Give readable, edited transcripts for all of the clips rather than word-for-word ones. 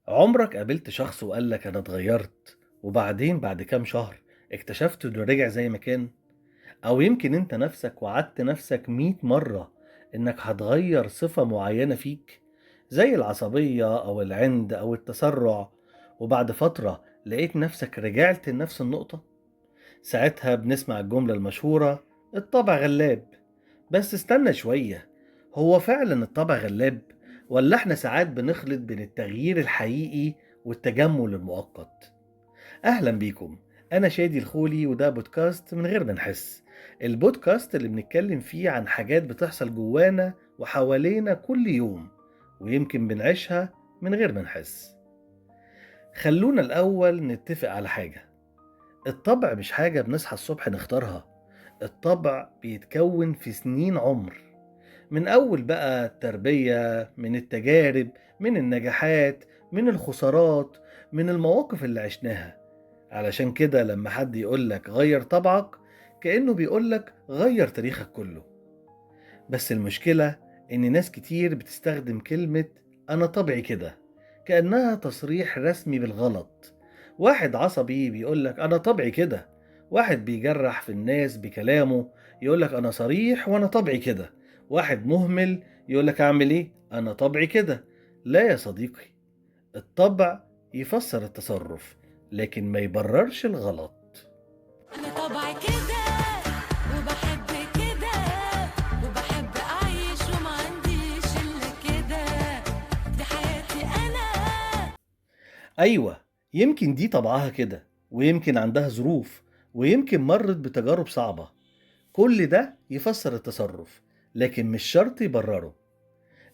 عمرك قابلت شخص وقال لك أنا اتغيرت، وبعدين بعد كام شهر اكتشفت إنه رجع زي ما كان؟ أو يمكن أنت نفسك وعدت نفسك 100 مرة إنك هتغير صفة معينة فيك زي العصبية أو العند أو التسرع، وبعد فترة لقيت نفسك رجعت لنفس النقطة؟ ساعتها بنسمع الجملة المشهورة الطبع غلاب. بس استنى شوية، هو فعلا الطبع غلاب؟ ولا احنا ساعات بنخلط بين التغيير الحقيقي والتجمل المؤقت؟ اهلا بيكم، انا شادي الخولي، وده بودكاست من غير ما نحس، البودكاست اللي بنتكلم فيه عن حاجات بتحصل جوانا وحوالينا كل يوم ويمكن بنعيشها من غير ما نحس. خلونا الاول نتفق على حاجة، الطبع مش حاجة بنصحى الصبح نختارها، الطبع بيتكون في سنين عمر، من أول بقى التربية، من التجارب، من النجاحات، من الخسارات، من المواقف اللي عشناها. علشان كده لما حد يقولك غير طبعك كأنه بيقولك غير تاريخك كله. بس المشكلة إن ناس كتير بتستخدم كلمة أنا طبعي كده كأنها تصريح رسمي بالغلط. واحد عصبي بيقولك أنا طبعي كده، واحد بيجرح في الناس بكلامه يقولك أنا صريح وأنا طبعي كده، واحد مهمل يقولك أعمل إيه أنا طبعي كده. لا يا صديقي، الطبع يفسر التصرف لكن ما يبررش الغلط. أنا طبعي كده وبحب كده وبحب أعيش وما عنديش إلا كده، دي حياتي أنا. أيوة، يمكن دي طبعها كده، ويمكن عندها ظروف، ويمكن مرت بتجارب صعبة. كل ده يفسر التصرف لكن مش شرط يبرره،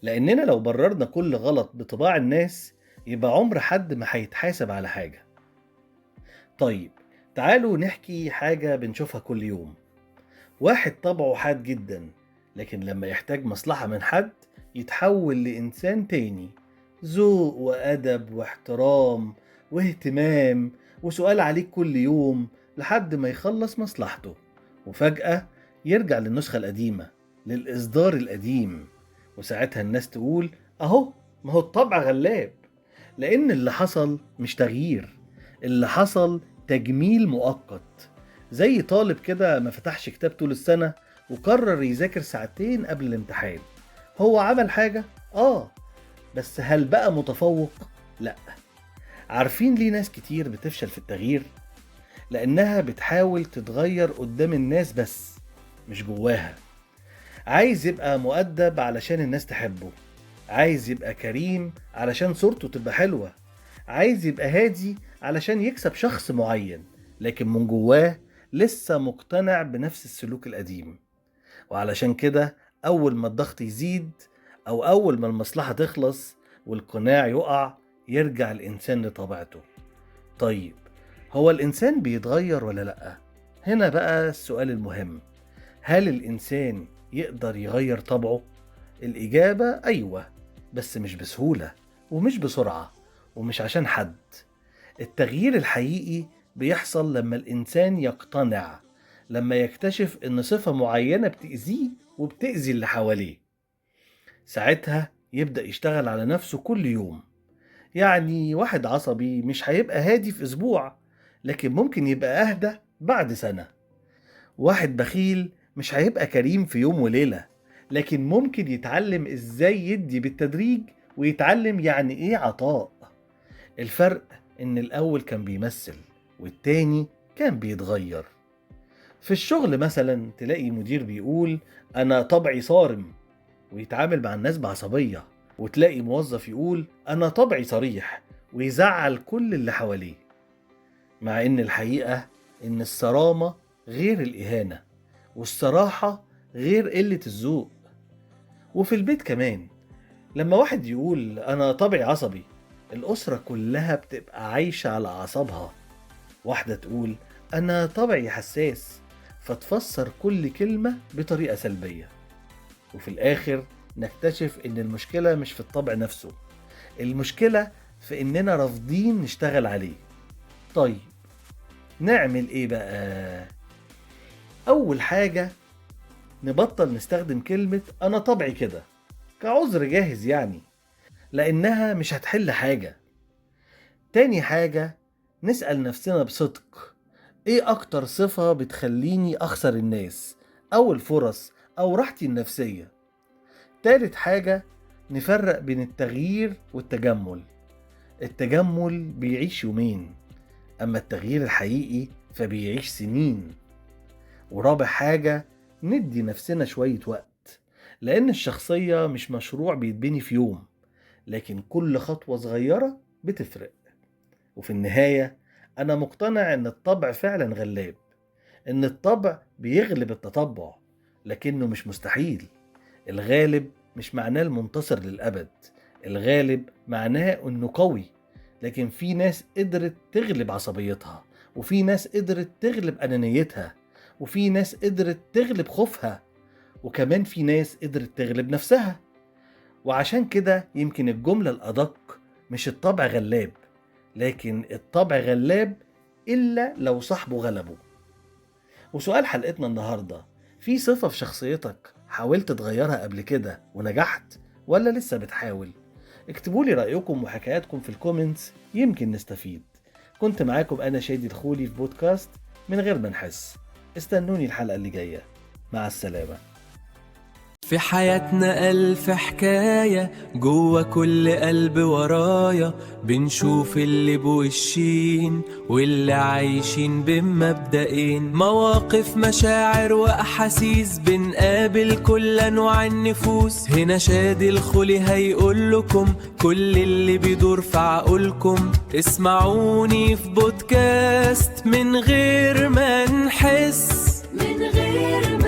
لأننا لو بررنا كل غلط بطباع الناس يبقى عمر حد ما هيتحاسب على حاجة. طيب تعالوا نحكي حاجة بنشوفها كل يوم. واحد طبعه حاد جدا، لكن لما يحتاج مصلحة من حد يتحول لإنسان تاني، ذوق وأدب واحترام واهتمام وسؤال عليك كل يوم لحد ما يخلص مصلحته، وفجأة يرجع للنسخة القديمة، للإصدار القديم. وساعتها الناس تقول أهو، ما هو الطبع غلاب. لأن اللي حصل مش تغيير، اللي حصل تجميل مؤقت. زي طالب كده ما فتحش كتاب طول السنة وقرر يذاكر ساعتين قبل الامتحان. هو عمل حاجة؟ بس هل بقى متفوق؟ لا. عارفين ليه ناس كتير بتفشل في التغيير؟ لأنها بتحاول تتغير قدام الناس بس مش جواها. عايز يبقى مؤدب علشان الناس تحبه، عايز يبقى كريم علشان صورته تبقى حلوة، عايز يبقى هادي علشان يكسب شخص معين، لكن من جواه لسه مقتنع بنفس السلوك القديم. وعلشان كده أول ما الضغط يزيد أو أول ما المصلحة تخلص والقناع يقع يرجع الإنسان لطبيعته. طيب هو الإنسان بيتغير ولا لأ؟ هنا بقى السؤال المهم، هل الإنسان يقدر يغير طبعه؟ الإجابة أيوة، بس مش بسهولة ومش بسرعة ومش عشان حد. التغيير الحقيقي بيحصل لما الإنسان يقتنع، لما يكتشف إن صفة معينة بتأذيه وبتأذي اللي حواليه. ساعتها يبدأ يشتغل على نفسه كل يوم. يعني واحد عصبي مش هيبقى هادي في أسبوع، لكن ممكن يبقى أهدى بعد سنة. واحد بخيل مش هيبقى كريم في يوم وليلة، لكن ممكن يتعلم إزاي يدي بالتدريج ويتعلم يعني إيه عطاء. الفرق إن الأول كان بيمثل والتاني كان بيتغير. في الشغل مثلا تلاقي مدير بيقول أنا طبعي صارم ويتعامل مع الناس بعصبية، وتلاقي موظف يقول أنا طبعي صريح ويزعل كل اللي حواليه. مع إن الحقيقة إن الصرامة غير الإهانة، والصراحة غير قلة الذوق. وفي البيت كمان لما واحد يقول أنا طبعي عصبي، الأسرة كلها بتبقى عايشة على أعصابها. واحدة تقول أنا طبعي حساس، فتفسر كل كلمة بطريقة سلبية. وفي الآخر نكتشف إن المشكلة مش في الطبع نفسه، المشكلة في إننا رافضين نشتغل عليه. طيب نعمل إيه بقى؟ أول حاجة نبطل نستخدم كلمة أنا طبعي كده كعذر جاهز، يعني لأنها مش هتحل حاجة. تاني حاجة، نسأل نفسنا بصدق، إيه أكتر صفة بتخليني أخسر الناس أو الفرص أو راحتي النفسية؟ تالت حاجة، نفرق بين التغيير والتجمل. التجمل بيعيش يومين، أما التغيير الحقيقي فبيعيش سنين. ورابع حاجة، ندي نفسنا شوية وقت، لأن الشخصية مش مشروع بيتبني في يوم، لكن كل خطوة صغيرة بتفرق. وفي النهاية أنا مقتنع إن الطبع فعلا غلاب، إن الطبع بيغلب التطبع، لكنه مش مستحيل. الغالب مش معناه المنتصر للأبد، الغالب معناه إنه قوي، لكن في ناس قدرت تغلب عصبيتها، وفي ناس قدرت تغلب أنانيتها، وفي ناس قدرت تغلب خوفها، وكمان في ناس قدرت تغلب نفسها. وعشان كده يمكن الجملة الأدق مش الطبع غلاب، لكن الطبع غلاب إلا لو صاحبه غلبه. وسؤال حلقتنا النهاردة، في صفة في شخصيتك حاولت تغيرها قبل كده ونجحت ولا لسه بتحاول؟ اكتبولي رأيكم وحكاياتكم في ال comments، يمكن نستفيد. كنت معاكم أنا شادي الخولي في بودكاست من غير ما نحس. استنوني الحلقة اللي جاية. مع السلامة. في حياتنا ألف حكاية، جوه كل قلب ورايا، بنشوف اللي بوشين واللي عايشين بمبدئين، مواقف مشاعر وأحاسيس، بنقابل كل أنواع النفوس. هنا شادي الخولي هيقول لكم كل اللي بيدور في عقولكم. اسمعوني في بودكاست من غير ما نحس، من غير ما